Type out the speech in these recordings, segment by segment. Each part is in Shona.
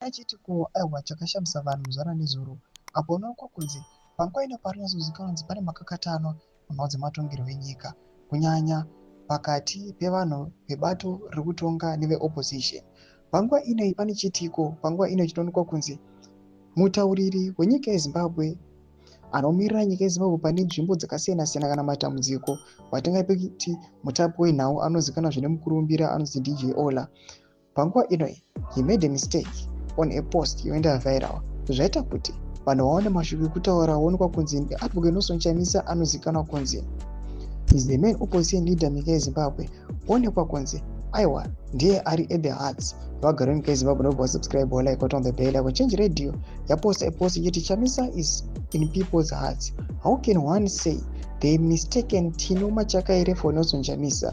Pane chiitiko, aiwa, chakashamisa vanhu zuva ranezuro apo unoonekwa kunzi panguva ino parinozozivikanwa kunzi pane makakatanwa munhau dzematongerwo enyika, kunyanya pakati pevanhu vebato riri kutonga neveopposition. Panguva ino pane chiitiko panguva ino chinoonekwa kunzi mutauriri wenyika yeZimbabwe anomirira nyika yeZimbabwe pane nzvimbo dzakasiyana siyana kana matambudziko, watingati mutapi wenhau anozivikanwa zvine mukurumbira anonzi DJ Ola. Panguva ino he made a mistake on a post yoenda viral, zvaita kuti vanhu vaone mashoko ekutaura. Waonekwa kunzi Advocate Nelson Chamisa anozivikanwa kunzi is the main opposition leader munyika yeZimbabwe, onekwa kunzi aiwa, ndiye ari at the hearts vagari venyika yeZimbabwe. Nobva wasubscribe, walike, on the bell icon. Change Radio yaposta ipost ichiti, "Chamisa is in people's hearts. How can one say they mistaken Tino Machakaire for Nelson Chamisa?"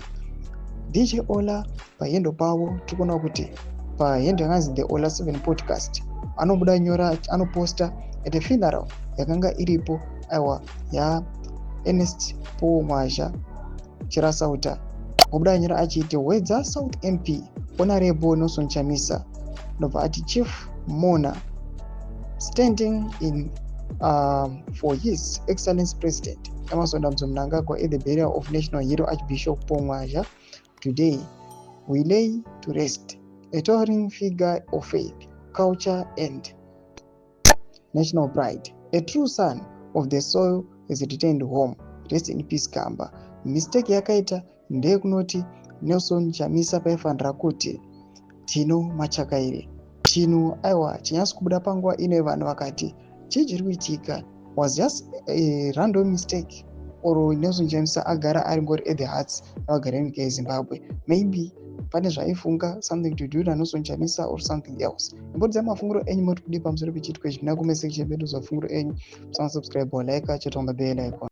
DJ Ola pahandle pavo, tikuona kuti pahandle yakanzi The Ola 7 Podcast, anobuda nyora, anoposta at a funeral yakanga iripo, aiwa, yaErnest Paul Mwazha Chirasauta. Obuda nyora achiti, "Wedza South MP Honorable Nelson Chamisa," ndobva ati, "Chief mourner standing in for His Excellence President Emmerson Dambudzo Mnangagwa at the burial of national hero Archbishop Paul Mwazha today. We lay to rest a towering figure of faith, culture and national pride. A true son of the soil has returned home. Rest in peace, Gamba." Mistake yakaita ndeyekunoti Nelson Chamisa, paifanira kuti Tino Machakaire. Chinhu, aiwa, chinyatso kubuda panguva ino, vanhu vakati chii chiri kuitika? Was just a random mistake or Nelson Chamisa agara ari ngori at the hearts vagari venyika yeZimbabwe? Maybe pane zvaifunga, something to do naNelson Chamisa or something else. Imbotiudzai mafungiro enyu, moti kudii pamusoro pechiitiko ichi? Mina kumesection medu, mafungiro enyu. Musasubscribe, like, chete on the bell icon.